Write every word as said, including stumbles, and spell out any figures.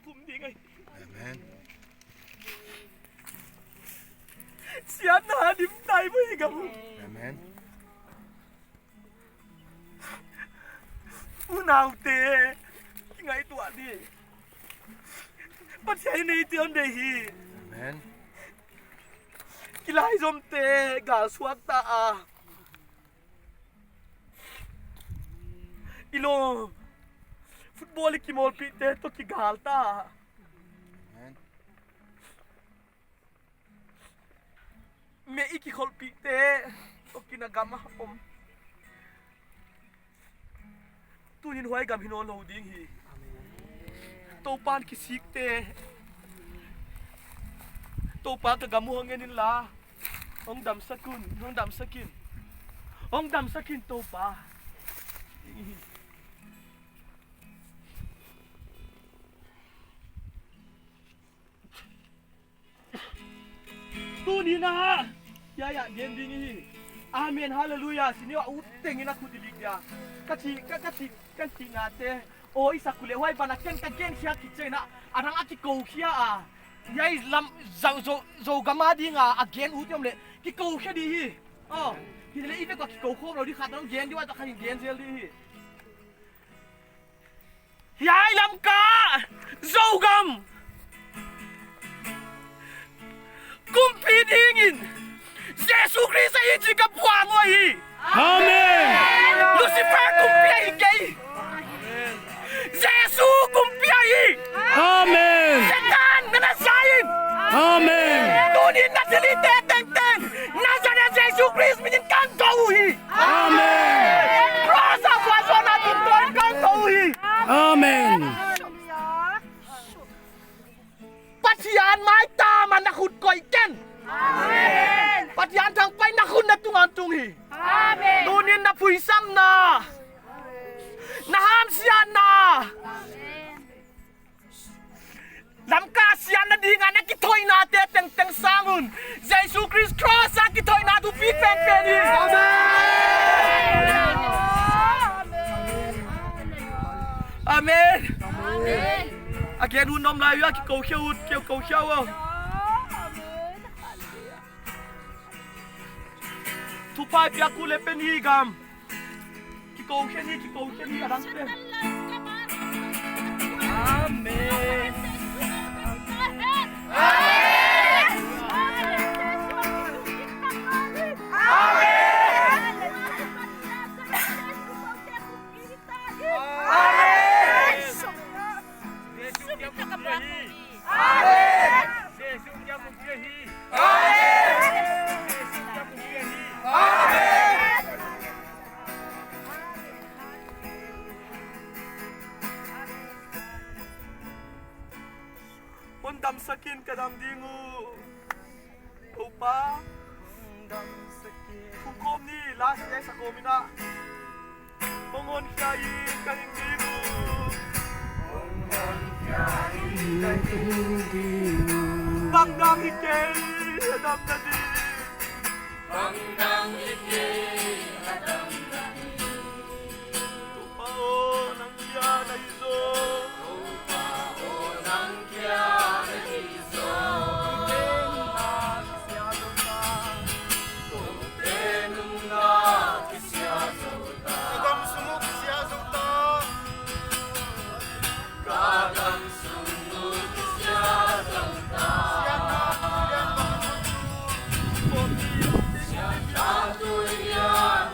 Pum ding ahi. Amen. Siatna dim tai mai gam. Amen. Unaute, kingaihtuah di. Pathian in eite hon deih hi. Amen. Kilaizomte gal suak ta a. I lawm, football i kimawlpihte toh kigal ta. Amen. Meh i kikholhpihte toh kina gam a om. Tunin huai gam hi nawnlou ding hi. Toupa'n kisikte, Toupa ka gam uh hong en inla, hong damsak un, hong damsak in, hong damsak in Toupa. Tuni'n a, ya, ya, gen ding hi. Amen, hallelujah. Sini a ut tengin a khut i lik dia. Ka chi, ka, ka chi, ka chi na te. Oi, sak uleh huai ban a ken ka gen khia kichi na. A dang a kikou khia a. Hiai lam, Zo, Zo, Zogam a ding a, a gen ut om leh kikou khia di hi. Oh, hileh i vek a kikou khawm lou di khat a gen di ua ta kha gen zel di hi. Hiai Lamka, Zogam kumpi dingin Jesu Khrist ahi chih ka puang uhi. Amen. Lucifer kumpi ahi kei. Jesu kumpi ahi. Amen. Setan na na sai in. Amen. Tuni'n na thilhih tengteng Nazareth Jesu Khrist min in ka hon kou hi. Amen. Cross a vualzawlna tungtawn ka hon kou hi. Amen. Pathian maitam a na khut koih ken. Amen. Pathian thangpaihna khut na tung a hon tung hi. Amen. Tuni'n na phuisamna, na hamsiatna, Lamka siatna ding a na kithoihnate tengteng sang un Jesu Khrist cross a kithoihna thupi penpen hi. Amen. Amen. A gen hun om lai ua, kikou khia ut, kikou khia ut. Thupha piak uleh pen hi gam. Kikou khia ni, kikou khia ni, a dang pen. Amen. Hon damsak in, ka dam ding uh. Toupa, thukhawm ni, last day sa kawm in a. Hong honkhia in ka hing ding uh. Bang dang hi kei a damna di. Bang dang hi kei a damna di. Toupa aw, nang kia na hi zaw. Toupa aw, nang kia na hi zaw. Ka gam sung uh kisia zou ta. Ka gam sung uh kisia zou ta. Siatna tulian bang hon tu. Siatna tulian